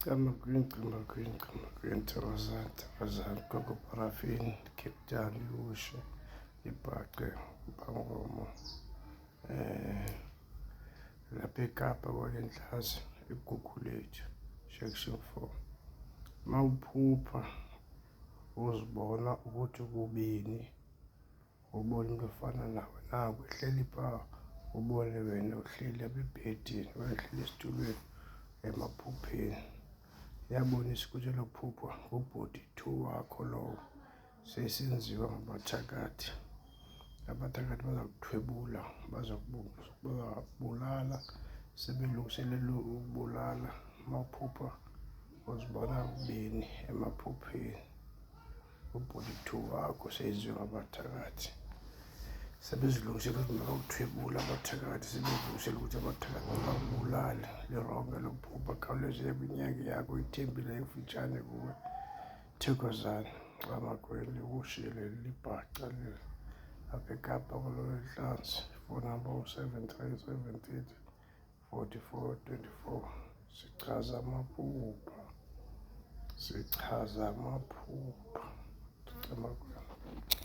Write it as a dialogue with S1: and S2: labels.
S1: Camakwini, Camakwini, Camakwini, Thokozani, Thokozani, Gogo Parafini, Cape Town, Iwushe, Ibhace, Mpangomo, lapha eKapa kwalenhlazi, eGugulethu, Section 4. Mawuphupha uzibona ukuthi kubini, ubone umuntu ofana nawe naku ehleli pha, ubone wena uhleli apha ebhedini okanye uhleli esitulweni emaphupheni. Iyabonisa ukuthi elo phupho ngubhuti two wakho lowo, sesenziwa ngabathakathi. Abathakathi baza kuthwebula, baza kubulala, sebelungiselela ukubulala. Mawuphupha uzibona kubini emaphupheni, ubhuti two wakho seyenziwe ngabathakathi, sebezilungisela ukuthi mabakuthwebula abathakathi, sebezilungisela ukuthi abathakathi mabakubulale. Lironge lophupha, khawuleze kwinyanga yakho ithembile emfutshane kuwe. Thokozani, Camakweli, ushile libhaca leli apha eKapa kulolehlanzi. Phone number 073 730 44 24. Sichaza amaphupha, sichaza amaphupha. Camakweli.